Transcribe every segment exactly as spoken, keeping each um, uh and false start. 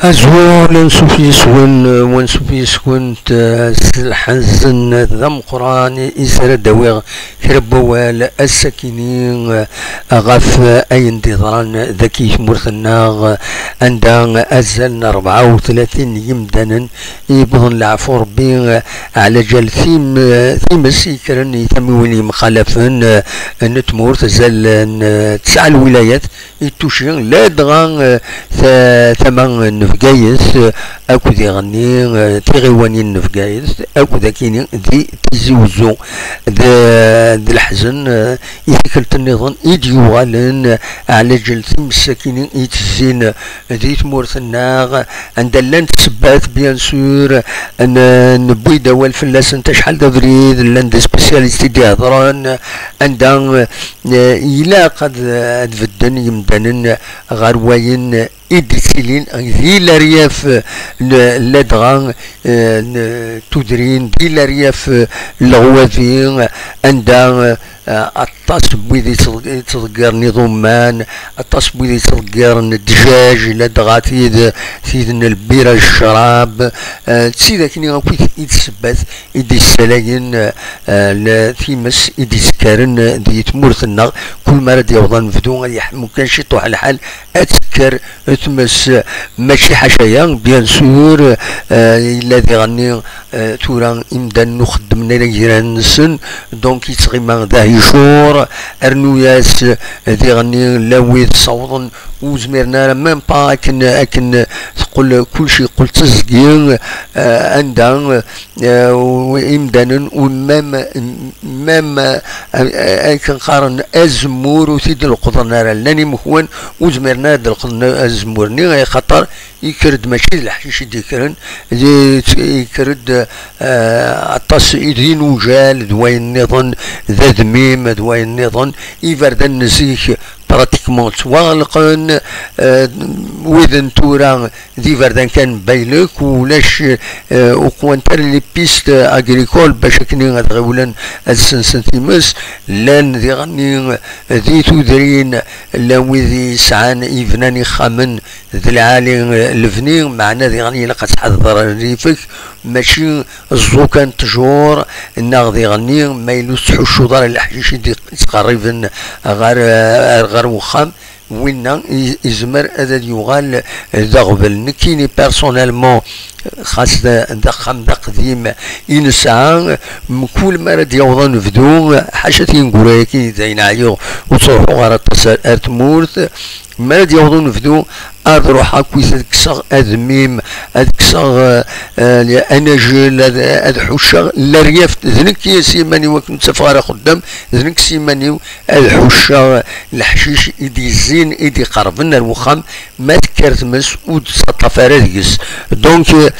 Azul, ansuf yes-wen, wansuf yes-went, eh, s lḥezn d ameqqran i s ara d-awiɣ kra n wawal ass-akini, eh, ɣef ayen d-iḍran dagi i tmurt-nneɣ, anda azal n rebɛa u tlatin n yimdanen i yewwḍen leɛfu Rebbi, eh, ɛla ǧal tim-, times yekkren i tamiwin yemxalafen, eh, n tmurt, azal n, eh, tesɛa lwilayat i tuci, ladɣa, eh, ta-, tama n Bgayet, eh, akked iɣenni, eh, tiɣiwanin n Bgayet, akked akini di Tizi Wezzu. D, d leḥzen, eh, i tikkelt nniḍen i d-yuɣalen, eh, ɛla ǧal times akini i tezzin, eh, di tmurt-nneɣ, anda llant ssebbat, bien sûr, n-, newwi-d awal fell-asent acḥal d abrid, llan d spécialistes i d-ihedren, anda, eh, ilaq ad, ad bedden yimdanen ɣer wayen i d-ittilin di l'aryaf n, ladɣa, eh, n tudrin, di l'aryaf n leɣwabi, anda, eh, aṭas n wid yettḍ-, yettḍeggiren iḍumman, aṭas n wid yettḍeggiren ddjaj, ladɣa tid, tid n lbira d ccrab, eh, d tid akni akk i d, i d ssebbat i d-yessalayen, eh, eh, l-, times i d-yettekkaren, eh, di tmurt-nneɣ. Kul mi ara d-yaweḍ anebdu, ad yeḥmu kan ciṭuḥ lḥal, ad tekker tmes. Mačči ḥaca-ya, bien sûr, eh, yella diɣenni, eh, tura imdanen ur xeddmen ara igran-nsen, donc yettɣima d ahicur, rnu-yas, eh, diɣenni llan wid ssawḍen ur zmiren ara, même pas akken, akken teqqel kulci yeqqel d tiẓgi, eh, anda, eh, u-, imdanen, u même, même, eh, akken qqaren azemmur ur t-id-leqqḍen ara, llan imekwan ur zmiren ara ad leqḍen azemmur-nni, axaṭer yekker-d mačči d leḥcic i d-yekkren, d-, yekker-d, eh, aṭas i d inujal, d wayen nniḍen, d admim, d wayen nniḍen. Iberdan n zik, pratiquement ttwaɣelqen, eh, wid n tura d iberdan kan n baylek, ulac, eh, ur qwant ara les pistes agricoles bac akken ad ɣiwlen ad sensen times. Llan diɣenni, eh, di tudrin, llan wid yesɛan, yebnan ixxamen d lɛali, eh, lebni, meɛna diɣenni ilaq ad tḥadreḍ rrif-ik, mačči ẓẓu kan ttjur, neɣ diɣenni ma yella ur tettḥuccuḍ ara leḥcic i d-yettqerriben ɣer, eh, ɣer wexxam, winna i-, izmer ad, ad yuɣal d aɣbel. Nekkini, personnellement, xas d, d axxam d aqdim i nesɛa, mkul mi ara d-yaweḍ anebdu, ḥaca tineggura-agi d ayen ɛyiɣ, ur ttruḥuɣ ara aṭas ar, ar tmurt. Mi ara d-yaweḍ unebdu, ad ruḥeɣ akkit ad kkseɣ admim, ad kkseɣ, eh, eh, anajel, ad, ad ḥucceɣ leryaf, d nekk s yiman-iw, akken ur ttafeɣ ara axeddam, d nekk s yiman-iw ad ḥucceɣ leḥcic i d-yezzin, i d-iqerben ar wexxam, ma tekker tmes ur d-tettaṭṭaf ara deg-s. Donc, eh,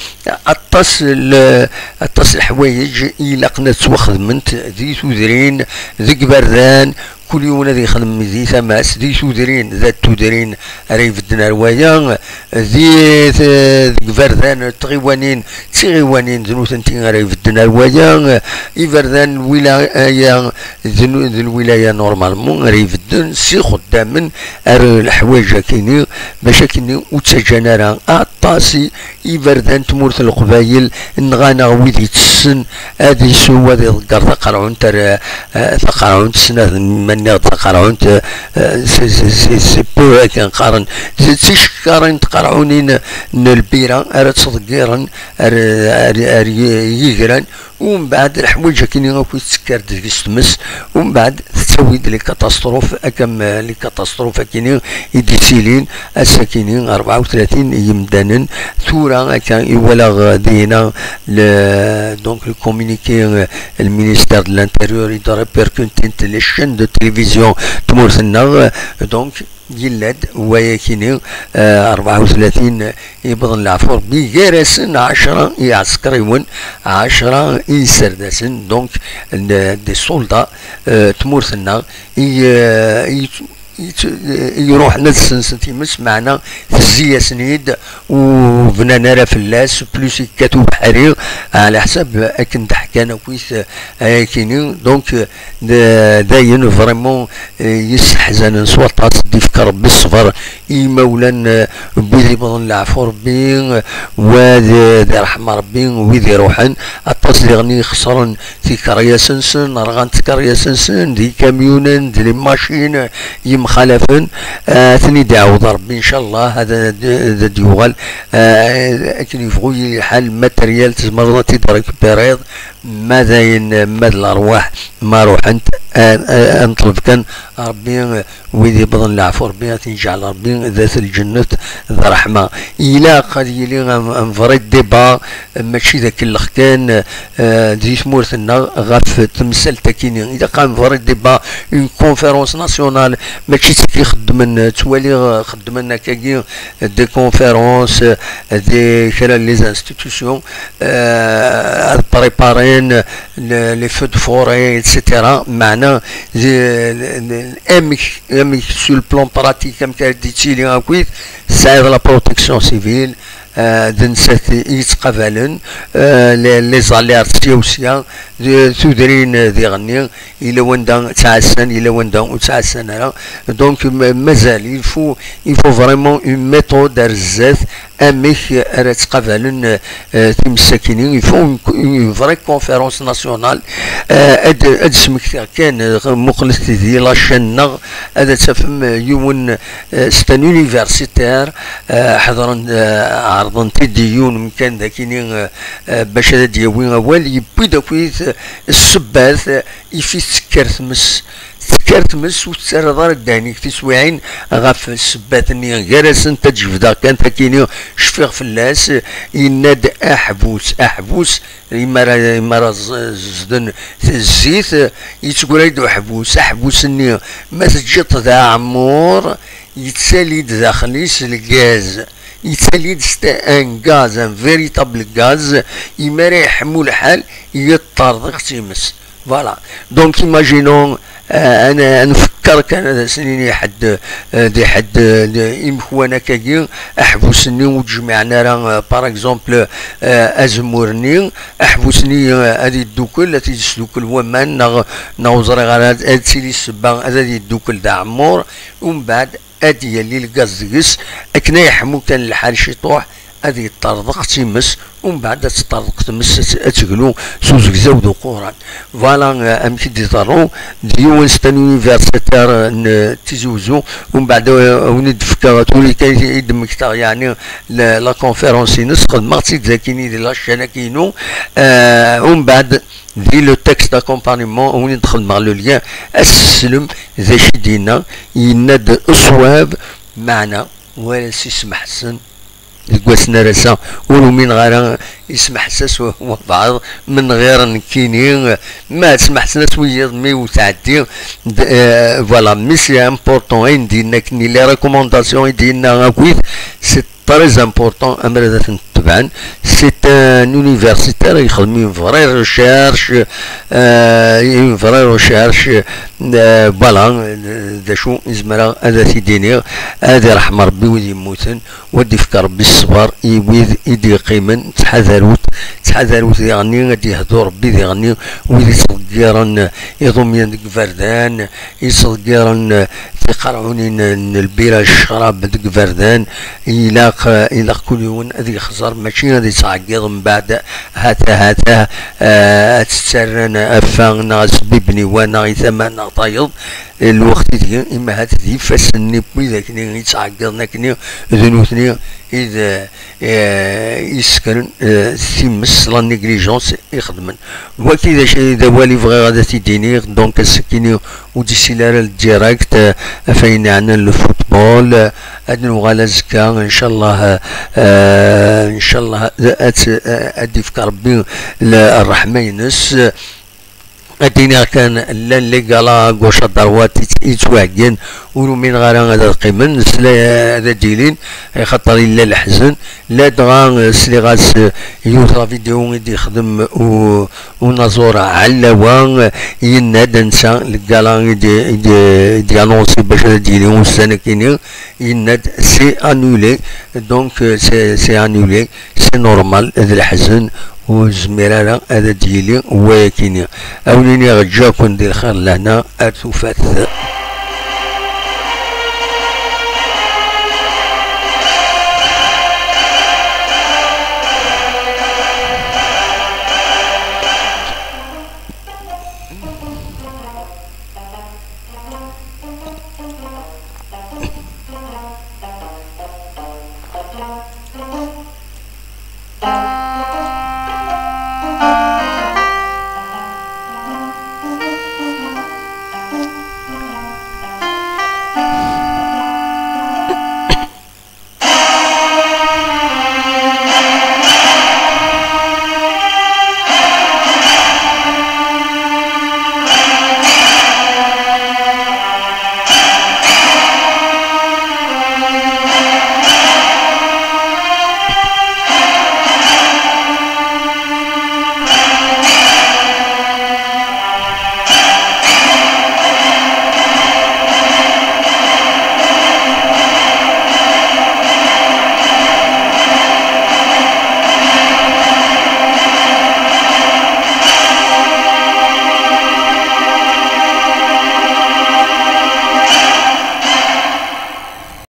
aṭas l-, aṭas leḥwayeǧ i ilaqen ad ttwaxedment di tudrin, deg iberdan, kul yiwen ad yexdem di tama-s, di tudrin, d tudrin ara ibedden ar waya, di t-, deg iberdan, d tɣiwanin, d tiɣiwanin, d nutenti ara ibedden ar waya, iberdan n lwilaya, d nu-, d lwilaya normalement ara ibedden s ixeddamen ar leḥwayeǧ akini, bac akini ur ttaǧǧan ara aṭas i iberdan n tmurt n Leqbayel, nɣan-aɣ wid ittessen ad isew, ad iḍegger taqerɛunt ar, eh, taqerɛunt, snat ma nniɣ-d taqerɛunt, eh, s, s, s, s, peu akken qqaren, d ticekkarin n tqerɛunin n lbira ara ttḍeggiren ar, ar, ar y-, yigran, u mbeɛd leḥwayeǧ akini akk i tettekkar-d deg-s tmes, u mbeɛd tettawi-d les catastrophes, akka am, eh, les catastrophes akini i d-ittilin ass-akini, rebɛa u tlatin n yimdanen. Tura akka i walaɣ, eh, dinna le, donc le communiqué, eh, le ministère de l'Intérieur i d-répercutent les chaînes de télévision tmurt-nneɣ, eh, donc yella-d wayakini, eh, rebɛa u tlatin i yewwḍen leɛfu Rebbi, gar-asen ɛecra iɛsekriwen, ɛecra iserdasen, donc, n-, des soldats, eh, tmurt-nneɣ, i, eh, i, yet-, iruḥen ad sensen times, meɛna tezzi-yasen-id, ur bnan ara fell-as, plus yekkat ubeḥri, ɛla ḥsab akken d-ḥkan akkit, eh, ayakini. Donc, eh, d-, dayen, vraiment, eh, yesseḥzanen s waṭas, d-ifk Rebbi ṣṣber i imawlan, eh, n wid yewwḍen leɛfu Rebbi, eh, wa d, d ṛṛeḥma Rebbi, wid iruḥen, aṭas diɣen i ixesren tikeryas-nsen, rɣant tikeryas-nsen, d ikamyunen, d les machines yemxalafen, eh, ad ten-id-iɛawed Rebbi, ncallah, ad, ad, ad d-yuɣal, eh, akken yebɣu yili lḥal, matériel, tzemreḍ ad t-id-récupériḍ, ma d ayen, ma d lerwaḥ, ma ruḥent, eh, eh, ad neṭleb kan Rebbi, eh, wid yewwḍen leɛfu Rebbi, ad ten-yeǧɛel Rebbi d at lǧennet, d ṛṛeḥma. Ilaq ad yili un, un vrai débat, mačči d akellex kan, eh, di tmurt-nneɣ ɣef temsalt-akini. Ilaq un vrai débat, une conférence nationale, mačči d tagi xeddmen, ttwaliɣ, eh, xeddmen akkagi, des conférences, eh, des, kra n les institutions, eh, ad préparen le, les feux de forêt, et cetera. Meɛna, d, d, d, amek, amek sur le plan pratique, amek ara d-yettili akkit, tesɛiḍ la protection civile, eh, d nettat i yettqabalen, eh, les, les alertes sya u sya, d, tudrin diɣenni, yella wanda ttɛassan, yella wanda ur ttɛassan ara. Donc, ma-, mazal, il faut, il faut vraiment une méthode ar zdat, amek ara ttqabalen, eh, times-akini. Il faut une, une vraie conférence nationale. Eh, ad, ad smektiɣ kan, eh, muqlet di la chaîne-nneɣ, ad tafem, eh, yiwen, eh, c'est un universitaire, eh, ḥeḍren, eh, ɛerḍen-t-id i yiwen umkan d akini, eh, eh, bac ad d-yawi awal, yewwi-d akkit, eh, ssebbat, eh, ifi tekker tmes. Tekker tmes ur tettarraḍ ara ddehn-ik tiswiɛin ɣef ssebbat-nni. Gar-asent ad jebdeɣ kan takini, cfiɣ fell-as, yenna-d: "Aḥbus, aḥbus", imi ara, imi ara z-, zden zzit, yettgura-d uḥbus. Aḥbus-nni, ma teǧǧiḍ d aɛemmur, yettali-d daxel-is lgaz. Yettali-d, c'est un gaz, un véritable gaz. Imi ara yeḥmu lḥal, yeṭṭerḍeq times. Voilà. Donc, imaginons, euh, ad n-, ad nfekker kan ad as-nini ḥedd, euh, di ḥedd, euh, di imekwan akkagi, aḥbus-nni ur d-jmiɛen ara, euh, par exemple, euh, azemmur-nni, aḥbus-nni, euh, ad yeddukel, ad t-yesdukel waman, neɣ, neɣ ur ẓriɣ ara, ad, ad tili ssebba, ad, ad yeddukel d aɛemmur, umbeɛd ad yali lgaz deg-s, akken ay yeḥmu kan lḥal ciṭuḥ, ad yeṭṭerḍeq times, umbeɛd ad teṭṭerḍeq tmes, ad, ad teglu s uzegzaw d uquran. Voilà, euh, amek i d-iḍerru d yiwen, c'est un universitaire n Tizi Uzzu, umbeɛd, euh, a wen-id-fkeɣ tura kan i d-mmektaɣ, yeɛni la, la conférence-ines, xedmeɣ-tt-id dakini di la chaîne-agi-inu, euh, umbeɛd di le texte d'accompagnement, a wen-id-xedmeɣ le lien, ad s-teslem d acu i d-yenna. Yenna-d ṣṣwab, meɛna, wala s-ismeḥsen deg wass-nni ar ass-a, ur umineɣ ara ismeḥs-as wa-, wabɛaḍ, menɣir nekkini, ma tesmeḥsen-as wiyiḍ, mi ur tɛeddi, d-, euh, voilà, mais c'est important, ayen d-yenna akken, les recommandations i d-yenna akkit, c'est très important, ammer ad tent-tebɛen. C'est un universitaire, yexdem une vraie recherche, euh, une vraie recherche, euh, voilà, d acu i zemreɣ ad t-id-iniɣ, ad iṛḥem Ṛebbi wid yemmuten, wa d-ifk Ṛebbi ṣṣber i wid i d-yeqqimen. Ttḥadarut, ttḥadarut diɣenni, ad d-yehdu Ṛebbi diɣenni, wid ittḍeggiren iḍumyen deg iberdan, ittḍeggiren, eh, tiqerɛunin n lbira, ccrab deg iberdan. Ilaq, eh, ilaq kul yiwen ad yexẓer, mačči ad yettɛeggiḍ mbeɛd, hata, hata, eh, ad tettarran affa, neɣ ad sbibben i wa, neɣ i tama, neɣ tayeḍ. Lweqt ideg, imahat d ifassen-nni n widak-nni yettɛeggiḍen akkenni, d nutni i d, eh, yessekren, eh, times, la négligence i xedmen. Waki d acu, d awal i bɣiɣ ad t-id-iniɣ, donc ass-akkini ur d-isili ara le direct, eh, ɣef ayen yeɛnan le football, eh, ad nuɣal azekka, ncallah, eh, ncallah, ad, ad, ad d-ifk Rebbi le-, ṛṛeḥma-ines. Ad d-iniɣ kan, llan les galas à gauche à droite i yettwaɛeggen, ur umineɣ ara ad qqimen, nesla ad d-ilin, axaṭer yella leḥzen. Ladɣa sliɣ-as yiwet la vidéo i d-yexdem unaẓur Ɛellawa, yenna-d ansa les galas i d-yanonsi bac ad d-yili ussan-akini, yenna-d c'est annulé. Donc c'est annulé, c'est normal, d leḥzen, ur nezmir ara ad d-yili wayakini. Awen-iniɣ ǧǧa-ken di lxir d lehna ar tufat.